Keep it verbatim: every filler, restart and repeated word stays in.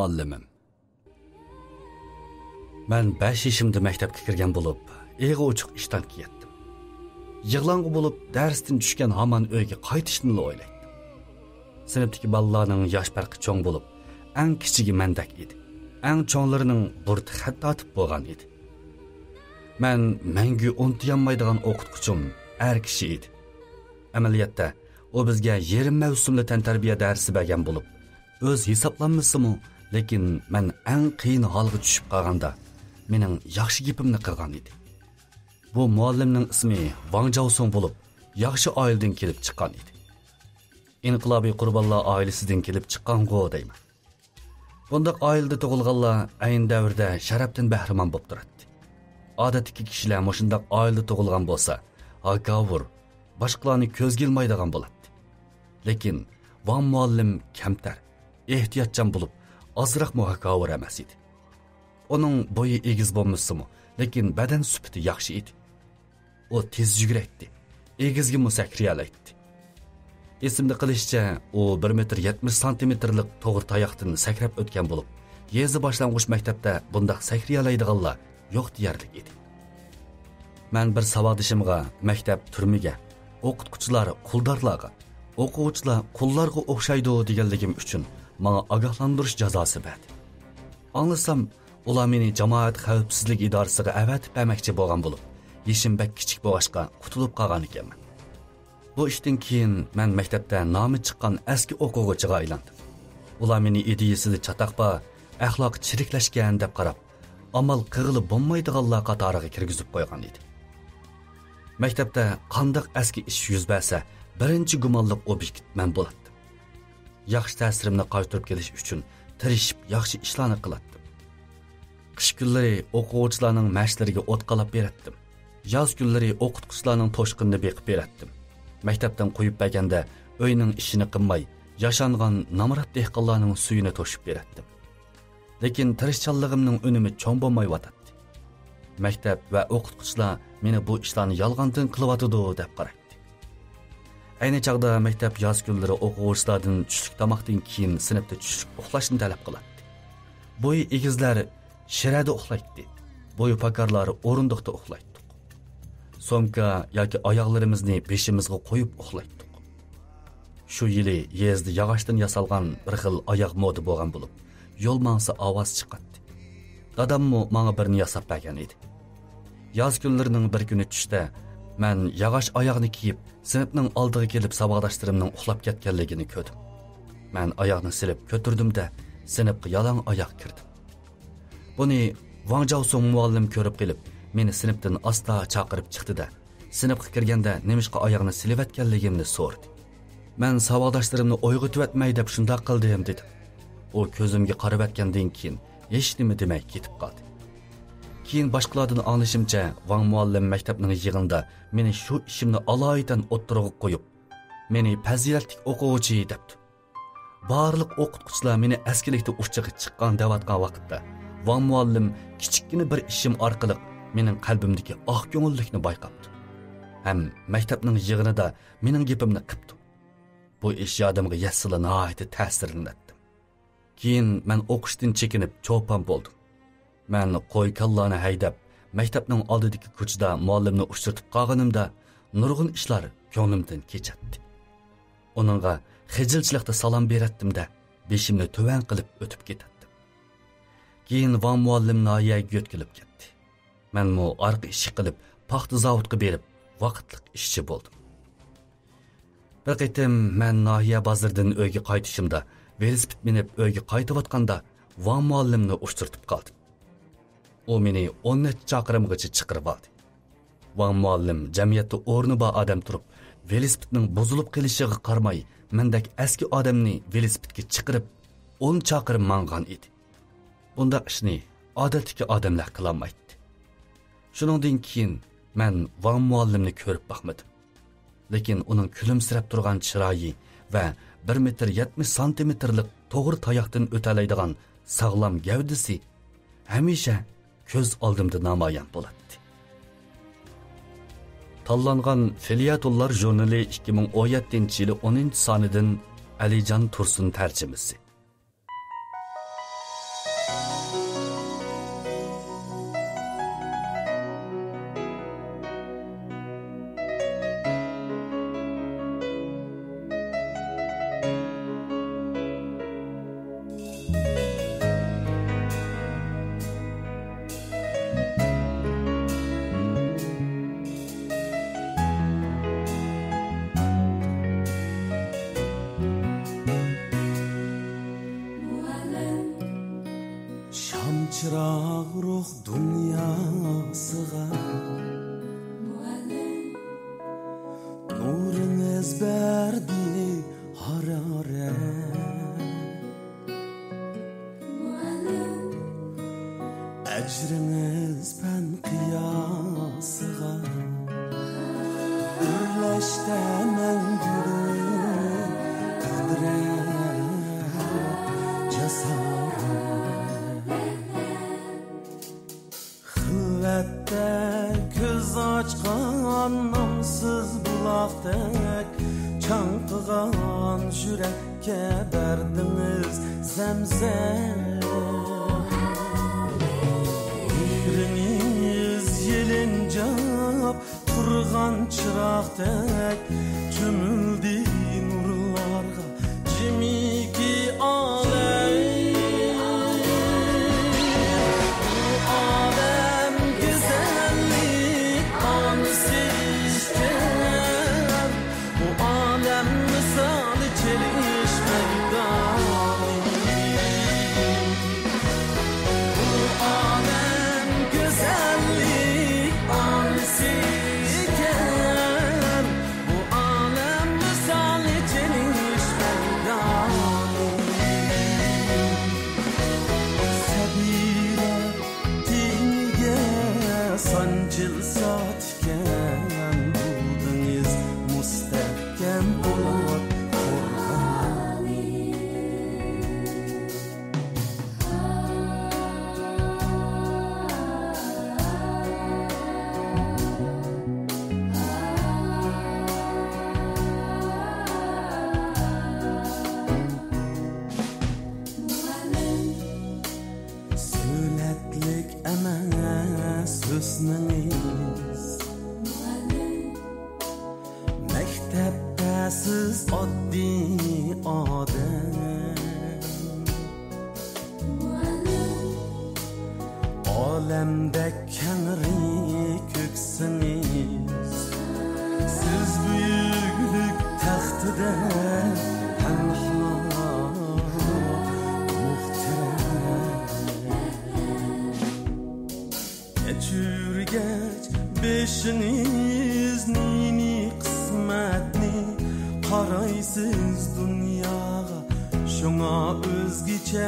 مۇئەللىمىم. مەن بەش يېشىمدا مەكتەپكە كىرگەن بولۇپ، ئېغى ئوچۇق ئىشتانكا يەتتىم. يىغلاڭغۇ بولۇپ، دەرستىن چۈشكەن ھامان ئۆيگە قايتىشنىلا ئويلايتتىم. سىنىپتىكى بالىلارنىڭ ياش پەرقى چوڭ بولۇپ، ئەڭ كىچىكى مەندەك ئىدى. ئەڭ چوڭلىرىنىڭ بۇرۇتى خەت تارتىپ بولغان ئىدى. مەن مەڭگۈ ئۇنتۇيالمايدىغان ئوقۇتقۇچۇم ئەر كىشى ئىدى. ئەمەلىيەتتە، ئۇ بىزگە يېرىم مەۋسۇملا تەنتەربىيە دەرسى بەرگەن بولۇپ، ئۆز ھېسابلانمىسىمۇ، لېكىن مەن ئەڭ قىيىن ھالغا چۈشۈپ قالغاندا، مېنىڭ ياخشى گېپىمنى قىلغان ئىدى. بۇ مۇئەللىمنىڭ ئىسمى ۋاڭ جاۋسۇڭ بولۇپ، ياخشى ئائىلىدىن كېلىپ چىققان ئىدى. ئىنقىلابىي قۇربانلار ئائىلىسىدىن كېلىپ چىققانغۇ دەيمەن. بۇنداق ئائىلىدە تۇغۇلغانلار ئەينى دەۋردە شەرەپتىن بەھرىمەن بولۇپ تۇراتتى. ئادەتتىكى كىشىلەر مۇشۇنداق ئائىلىدە تۇغۇلغان بولسا، ھاكاۋۇر، باشقىلارنى كۆزگە ئىلمايدىغان بولاتتى. لېكىن ۋاڭ مۇئەللىم كەمتەر، ئېھتىياتچان بولۇپ، ئازراقمۇ ھاكاۋۇر ئەمەس ئىدى. ئۇنىڭ بويى ئېگىز بولمىسىمۇ، لېكىن بەدەن سۈپىتى ياخشى ئىدى. ئۇ تېز يۈگۈرەتتى، ئېگىزگىمۇ سەكرىيەلەيتتى. ئېسىمدە قېلىشىچە، ئۇ بىر مېتىر يەتمىش سانتىمېتىرلىق توغرا تاياقتىن سەكرەپ ئۆتكەن بولۇپ، يېزا باشلانغۇچ مەكتەپتە بۇنداق سەكرىيەلەيدىغانلار يوق دېيەرلىك ئىدى. مەن بىر ساۋاقدىشىمغا مەكتەپ تۈرمىگە، ئوقۇتقۇچىلار قۇلدارلارغا، ئوقۇغۇچىلار قۇللارغا ئوخشايدۇ دېگەنلىكىم ئۈچۈن ماڭا ئاگاھلاندۇرۇش جازاسى بەردى. ئاڭلىسام، ئۇلار مېنى جامائەت خەۋپسىزلىك ئىدارىسىغا ئەۋەتىپ بەرمەكچى بولغان بولۇپ، يېشىم بەك كىچىك بولغاچقا قۇتۇلۇپ قالغان ئىكەنمەن. بۇ ئىشتىن كېيىن مەن مەكتەپتە نامى چىققان ئەسكى ئوقۇغۇچىغا ئايلاندىم. ئۇلار مېنى ئىدىيىسىدە چاتاق بار، ئەخلاقى چىرىكلەشكەن دەپ قاراپ، ئامال قىلغىلى بولمايدىغانلار قاتارىغا كىرگۈزۈپ قويغان ئىدى. مەكتەپتە قانداق ئەسكى ئىش يۈز بەرسە، بىرىنچى گۇمانلىق ئوبيېكت مەن بولاتتىم. ياخشى تەسىرىمنى قايتۇرۇپ كېلىش ئۈچۈن تىرىشىپ ياخشى ئىشلارنى قىلاتتىم. قىش كۈنلىرى ئوقۇغۇچىلارنىڭ مەشىقلىرىگە ئوت قالاپ بېرەتتىم. ياز كۈنلىرى ئوقۇتقۇچىلارنىڭ توشقىنىنى بېقىپ بېرەتتىم. مەكتەپتىن قويۇپ بەرگەندە ئۆينىڭ ئىشىنى قىلماي، ياشانغان نامرات دېھقانلارنىڭ سۈيىنى توشۇپ بېرەتتىم. لېكىن تىرىشچانلىقىمنىڭ ئۈنۈمى چوڭ بولمايۋاتاتتى. مەكتەپ ۋە ئوقۇتقۇچىلار مېنى بۇ ئىشلارنى يالغاندىن قىلىۋاتىدۇ دەپ قارايتتى. ئەينى چاغدا مەكتەپ ياز كۈنلىرى ئوقۇغۇچىلاردىن چۈشلۈك تاماقتىن كېيىن سىنىپتا چۈشلۈك ئۇخلاشنى تەلەپ قىلاتتى. بويى ئېگىزلەر شىرەدە ئۇخلايتتى. بويى پاكارلار ئورۇندۇقتا ئۇخلايتتۇق. سومكا ياكى ئاياغلىرىمىزنى بېشىمىزغا قويۇپ ئۇخلايتتۇق. شۇ يىلى يېزىدا ياغاچتىن ياسالغان بىر خىل ئاياغ مودا بولغان بولۇپ، يول ماڭسا ئاۋاز چىقاتتى. داداممۇ ماڭا بىرنى ياساپ بەرگەن ئىدى. ياز كۈنلىرىنىڭ بىر كۈنى چۈشتە مەن ياغاچ ئاياغنى كىيىپ، سىنىپنىڭ ئالدىغا كېلىپ ساۋاقداشلىرىمنىڭ ئۇخلاپ كەتكەنلىكىنى كۆردۈم. مەن ئاياغنى سېلىپ كۆتۈردۈم-دە، سىنىپقا يالاڭ ئاياغ كىردىم. بۇنى ۋاڭ جاۋسۇڭ مۇئەللىم كۆرۈپ قېلىپ، مېنى سىنىپتىن ئاستا چاقىرىپ چىقتى-دە، سىنىپقا كىرگەندە نېمىشقا ئاياغنى سېلىۋەتكەنلىكىمنى سورىدى. مەن ساۋاقداشلىرىمنى ئويغىتىۋەتمەي دەپ شۇنداق قىلدىم، دېدىم. ئۇ كۆزۈمگە قارىۋەتكەندىن كېيىن ھېچنېمە دېمەي كېتىپ قالدى. كېيىن باشقىلاردىن ئاڭلىشىمچە، ۋاڭ مۇئەللىم مەكتەپنىڭ يىغىنىدا مېنى شۇ ئىشىمنى ئالايىتەن ئوتتۇرىغا قويۇپ، مېنى پەزىلەتلىك ئوقۇغۇچى دەپتۇ. بارلىق ئوقۇتقۇچىلار مېنى ئەسكىلىكتە ئۇچىغا چىققان دەۋاتقان ۋاقىتتا، ۋاڭ مۇئەللىم كىچىككىنە بىر ئىشىم ئارقىلىق مېنىڭ قەلبىمدىكى ئاق كۆڭۈللۈكنى بايقاپتۇ ھەم مەكتەپنىڭ يىغىنىدا مېنىڭ گېپىمنى قىپتۇ. بۇ ئىش يادىمغا يەتسىلا ناھايىتى تەسىرلىنەتتىم. كېيىن مەن ئوقۇشتىن چېكىنىپ چوپان بولدۇم. مەن قوي-كالىلارنى ھەيدەپ، مەكتەپنىڭ ئالدىدىكى كوچىدا مۇئەللىمنى ئۇچرىتىپ قالغىنىمدا، نۇرغۇن ئىشلار كۆڭلۈمدىن كېچەتتى. ئۇنىڭغا خىجىلچىلىقتا سالام بېرەتتىم-دە، بېشىمنى تۆۋەن قىلىپ ئۆتۈپ كېتەتتىم. كېيىن ۋاڭ مۇئەللىم ناھىيەگە يۆتكىلىپ كەتتى. مەنمۇ ئارقا ئىشىك قىلىپ، پاختا زاۋۇتقا بېرىپ، ۋاقىتلىق ئىشچى بولدۇم. بىر قېتىم مەن ناھىيە بازىرىدىن ئۆيگە قايتىشىمدا، ۋېلىسىپىت مىنىپ ئۆيگە قايتىۋاتقاندا، ۋاڭ مۇئەللىمنى ئۇچرىتىپ قالدىم. ئۇ مېنى ئون نەچچە چاقىرىمغىچە چىقىرىۋالدى. ۋاڭ مۇئەللىم جەمئىيەتتە ئورنى بار ئادەم تۇرۇپ، ۋېلىسىپىتنىڭ بۇزۇلۇپ قېلىشىغا قارىماي، مەندەك ئەسكى ئادەمنى ۋېلىسىپىتكە چىقىرىپ، ئون چاقىرىم ماڭغان ئىدى. بۇنداق ئىشنى ئادەتتىكى ئادەملەر قىلالمايتتى. شۇنىڭدىن كېيىن مەن ۋاڭ مۇئەللىمنى كۆرۈپ باقمىدىم. لېكىن ئۇنىڭ كۈلۈمسىرەپ تۇرغان چىرايى ۋە بىر مېتىر يەتمىش سانتىمېتىرلىق توغرا تاياقتىن ئۆتەلەيدىغان ساغلام گەۋدىسى ھەمىشە كۆز ئالدىمدا نامايان بولاتتى. تاللانغان فېليەتونلار ژۇرنىلى ئىككى مىڭ ئون يەتتىنچى يىلى ئونىنچى سانىدىن ئەلىجان تۇرسۇن تەرجىمىسى. ئام چىراغ روھ دۇنياسىغا نۇرىڭىز بەردى ھارارەت. ئەجرىڭىز پەن قىياسىغا ئۆرلەشتە مەڭگۈلۈك قۇدرەت، جاسارەت. خىلۋەتتە كۆز ئاچقان نامسىز بۇلاقتەك چاڭقىغان يۈرەككە بەردىڭىز زەمزەم. مېھرىڭىز يېلىنجاپ تۇرغان چىراغدەك چۆمۈلدى نۇرلارغا جىمىكى ئالەم. بۇ ئالەم گۈزەللىك ئانىسى ئىكەن، بۇ ئالەم مىسالى چېلىش مەيدانى. بۇ ئالەم گۈزەللىك ئانىسى ئىكەن، بۇ ئالەم مىسالى چېلىش مەيدانى. سەبىيلەر تېنىگە سانجىلسا تىكەن، بولدىڭىز مۇستەھكەم قۇۋۋەت قورغانى. سۆلەتلىك ئەمەس ھۆسنىڭىز، مەكتەپتە سىز ئاددىي ئادەم. ئالەمدەك كەڭرى كۆكسىڭىز، سىز بۈيۈكلۈك تەختىدە تەنھا مۇھتەرەم. كەچۈرگەچ بېشىڭىزنى، قىسمەتنى، قارايسىز دۇنياغا شۇڭا ئۆزگىچە